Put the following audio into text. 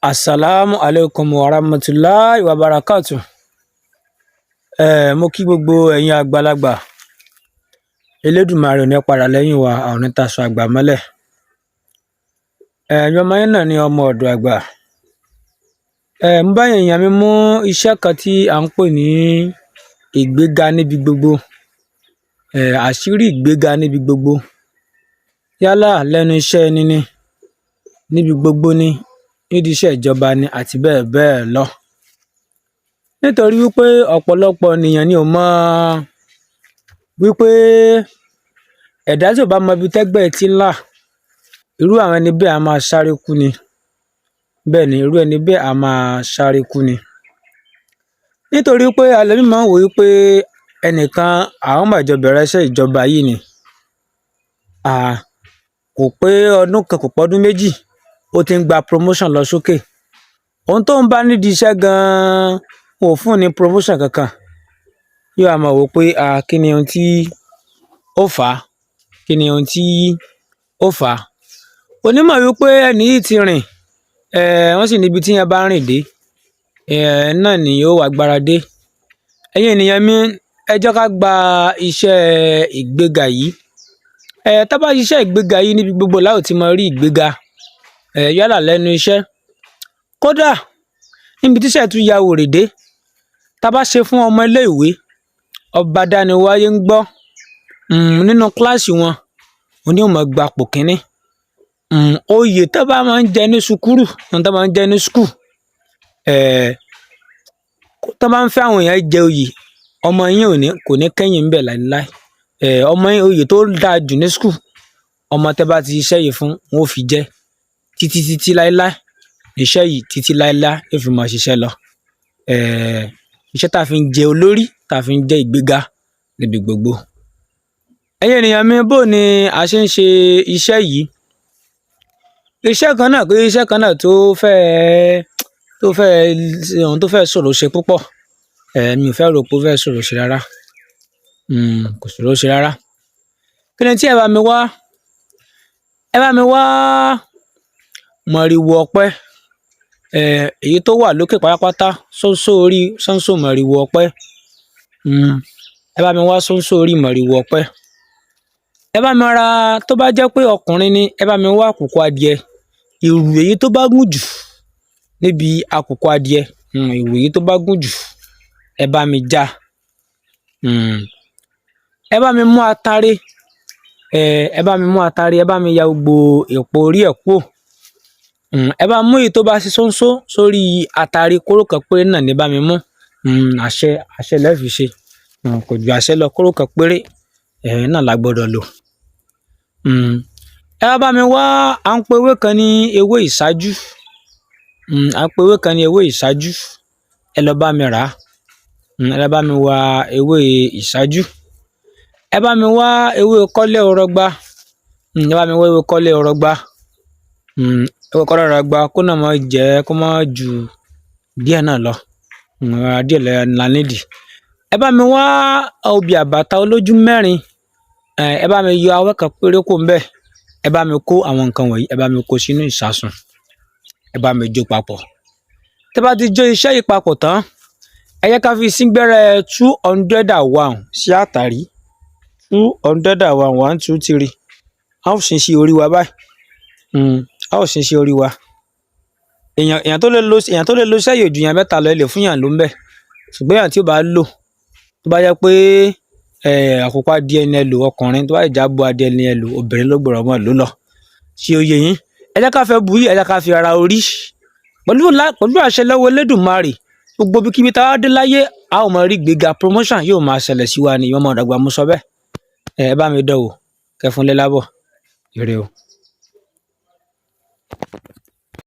Asalaamu alaikum warahmatulahi wabarakatu. Mo kí gbogbo ẹ̀yin àgbàlagbà. Elédùmarè ò ní padà lẹ́yìn wa, a ò ní taṣọ àgbà mọ́lẹ̀. Ẹ̀yin ọmọ yín náà ní ọmọ ọ̀dọ̀ àgbà. Mo bá ẹ̀yin èèyàn mi mú iṣẹ́ kan tí à ń pè ní ìgbéga níbi gbogbo. Àṣírí ìgbéga níbi gbogbo. Yálà lẹ́nu iṣẹ́ ẹni ni, níbi gbogbo ni, nídìí iṣẹ́ ìjọba ni àti bẹ́ẹ̀ bẹ́ẹ̀ lọ. Nítorí wípé ọ̀pọ̀lọpọ̀ ènìyàn ni ò mọ̀ wípé ẹ̀dá tí ò bá mọ ibi tẹ́gbẹ́ ẹ̀ ti ń là, irú àwọn ẹni bẹ́ẹ̀ á máa sáré kú ni. Bẹ́ẹ̀ ni, irú ẹni bẹ́ẹ̀ á máa sáré kú ni. Nítorí pé ẹlòmíì máa ń wò wípé ẹnìkan àwọn mà jọ bẹ̀rẹ̀ iṣẹ́ ìjọba yìí ni. Kò pé ọdún kan, kò pọ́dún méjì, ó ti ń gba promotion lọ sókè. Ohun tó ń bá nídìí iṣẹ́ gan-an, wọn ò fún un ní promotion kankan. Yóò wá máa wò pé kí ni ohun tí ó fà á? Kí ni ohun tí ó fà á? Kò ní mọ̀ wípé ẹni yìí ti rìn, wọ́n sì ní ibi tí èèyàn bá rìn dé, náà ni yóò wá gbára dé. Ẹ̀yin ènìyàn mi, ẹ jẹ́ ká gba iṣẹ́ ìgbéga yìí. Tá bá ṣiṣẹ́ ìgbéga yìí, níbi gbogbo la ó ti máa rí ìgbéga. Yálà lẹ́nu iṣẹ́. Kódà níbi tíṣẹ́ tún ya wèrè dé, tá bá ṣe fún ọmọ ilé ìwé, ọba dániwáyé ń gbọ́, nínú kíláàsì wọn, òun ni ó máa gba ipò kíní. Oyè tó bá máa ń jẹ ní sukúrù, ohun tó máa ń jẹ ní school, tó bá ń fẹ́ àwọn èèyàn jẹ oyè, ọmọ yín ò ní kò ní kẹ́yìn ńbẹ̀ láíláí. Ọmọ yín, oyè tó dáa jù ní school, ọmọ tẹ́ bá ti ṣiṣẹ́ yìí fún, wọn ó fi jẹ́ títí títí láíláí. Iṣẹ́ yìí títí láíláí yóò fi máa ṣiṣẹ́ lọ. Iṣẹ́ tá fi ń jẹ olórí, tá fi ń jẹ́ ìgbéga níbi gbogbo. Ẹ̀yin ènìyàn mi, bó ni a ṣe ń ṣe iṣẹ́ yìí? Iṣẹ́ kan náà pé iṣẹ́ kan náà tó fẹ́ ohun tó fẹ́ ṣòro ṣe púpọ̀. Mi ò fẹ́ rò pé ó fẹ́ ṣòro ṣe rárá. Kò ṣòro ṣe rárá. Kí ni tí ẹ bá mi wá? Ẹ bá mi wá mọ̀rìwò ọ̀pẹ. Èyí tó wà lókè pátápátá, ṣóńṣó orí ṣóńṣó mọ̀rìwò ọ̀pẹ. Ẹ bá mi wá ṣóńṣó orí mọ̀rìwò ọ̀pẹ. Ẹ bá mi ra, tó bá jẹ́ pé ọkùnrin ni, ẹ bá mi wá àkùkọ adìẹ. Ìrù èyí tó bá gùn jù níbi àkùkọ adìẹ, ìrù èyí tó bá gùn jù, ẹ bá mi já. Ẹ bá mi mú atare. Ẹ bá mi mú atare, ẹ bá mi ya gbogbo èpo orí ẹ̀ kúrò. Ẹ bá mú èyí tó bá ṣe ṣóńṣó sórí atare, kóró kan péré náà ni ẹ bá mi mú. Àṣẹ, àṣẹ lẹ́ fi ṣe. Kò ju àṣẹ lọ, kóró kan péré, náà la gbọdọ̀ lò. Ẹ wá bá mi wá, à ń pe ewé kan ní ewé ìṣáájú. À ń pe ewé kan ní ewé ìṣáájú. Ẹ lọ bá mi rà á. Ẹ lọ bá mi wá ewé ìṣáájú. Ẹ bá mi wá ewé kọ́lé ọrọgba. Ẹ bá mi wá ewé kọ́lé ọrọgba. Ewé kọ́lé ọrọgba kó náà má jẹ́ kó má ju díẹ̀ náà lọ. Díẹ̀ la nídìí. Ẹ bá mi wá obì àbàtà olójú mẹ́rin. Ẹ bá mi yọ awẹ́ kan péré kúrò ńbẹ̀. Ẹ bá mi kó àwọn nǹkan wọ̀nyí, ẹ bá mi kó sínú ìṣasùn. Ẹ bá mi jó papọ̀. Tẹ́ bá ti jó iṣẹ́ yìí papọ̀ tán, ẹ jẹ́ ká fi síngbẹ́rẹ́ 201 sí àtàrí. 201, one, two, three. A ó sin sí orí wa báyìí. A ó sin sí orí wa. Èèyàn tó lè lo iṣẹ́ yìí ò ju èèyàn mẹ́ta lọ, ẹ lè fún èèyàn ló ń bẹ̀. Ṣùgbọ́n èèyàn tí ó bá lò, tó bá jẹ́ pé àkùkọ adìẹ ni ẹ lò, ọkùnrin, tó bá sì jẹ́ abo adìẹ ni ẹ lò, obìnrin ló gbọdọ̀ máa lò lọ. Ṣé ó yé yín? Ẹ jẹ́ ká fẹ́ bu yìí, ẹ jẹ́ ká fi ra orí. Pẹ̀lú àṣẹ lọ́wọ́ Elédùmarè, gbogbo ibikíbi tá a bá dé láyé, a ó máa rí ìgbéga, promotion yóò máa ṣẹlẹ̀ sí wa ní. Ọmọ ọ̀dọ̀ àgbà mo sọ bẹ́ẹ̀. Ẹ bá mi dán wò, kẹ́ fún lé lábọ̀. Ire o.